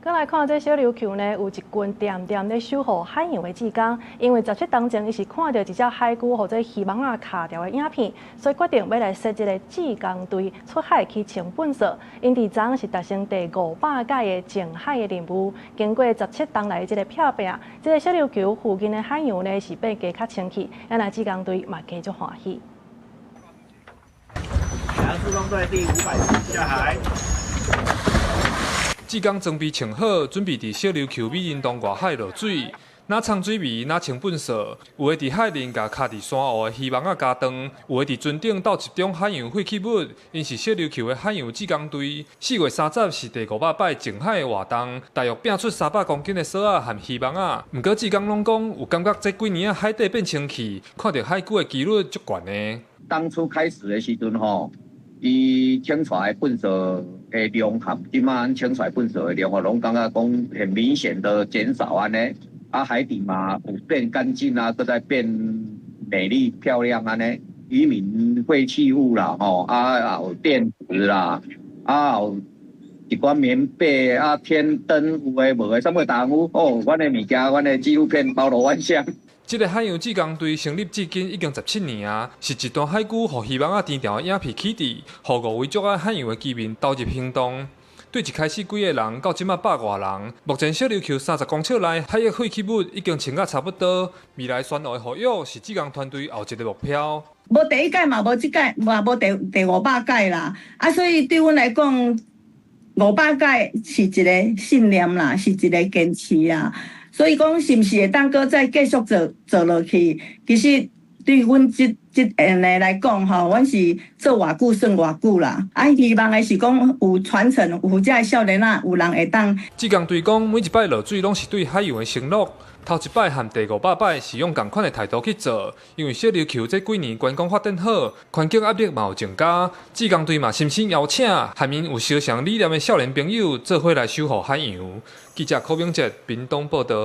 閣來看這小琉球呢，有一群恬恬咧守護海洋的志工，因為17冬前，伊是看著一隻海龜予這漁網仔卡著的影片，所以決定欲來設一个志工隊出海去清糞埽。𪜶佇昨是達成第500屆的淨海的任務。經過十七冬來的這个拍拚，這个小琉球附近的海洋呢是變加較清氣，啊若志工隊嘛加足歡喜。海洋志工隊第500次下海。志工裝備穿好，準備佇小琉球美人洞外海落水。若沖水味，若清糞埽，有的佇海裡共卡佇珊瑚的漁網仔咬斷，有的佇船頂鬥集中海洋廢棄物。𪜶是小琉球的海洋志工隊。4月30是第500擺淨海的活動，大約拚出300公斤的索仔和漁網仔。毋過志工攏講，有感覺這幾年仔海底變清氣，看著海龜的機率足懸的。當初開始的時陣吼，伊清出來糞埽的量和這擺清出來糞埽的量，我攏感覺講很明顯的減少按呢。啊，海底嘛有變乾淨啊，閣再變美麗漂亮按呢。漁民廢棄物啦，吼，啊有電池啦，啊有一寡棉被啊、天燈有的無的，啥物動物哦，阮的物件，阮的紀錄片包羅萬象。這个海洋志工隊成立至今已經17年啊，是一段海龜予漁網仔纏牢的影片起佇，予五位足愛海洋的居民投入行動。對一開始幾個人到這馬百外人，目前小琉球30公尺內海域廢棄物已經清甲差不多。未來珊瑚的護育是志工團隊後一个目標。無第一屆嘛，無這屆嘛，無第500屆啦。啊，所以對阮來講，五百屆是一个信念啦，是一个堅持啦。所以講，是毋是會當閣再繼續做做落去？其實對阮這這樣的來講，吼，阮是做偌久算偌久啦。啊，希望的是講有傳承，有這少年仔，有人會當。志工隊講，每一擺落水攏是對海洋的承諾。頭一擺和第500擺是用仝款的態度去做，因為小琉球這幾年觀光發展好，環境壓力嘛有增加。志工隊嘛深深邀請，和𪜶有相仝理念的少年朋友做伙來守護海洋。記者柯明哲屏東報導。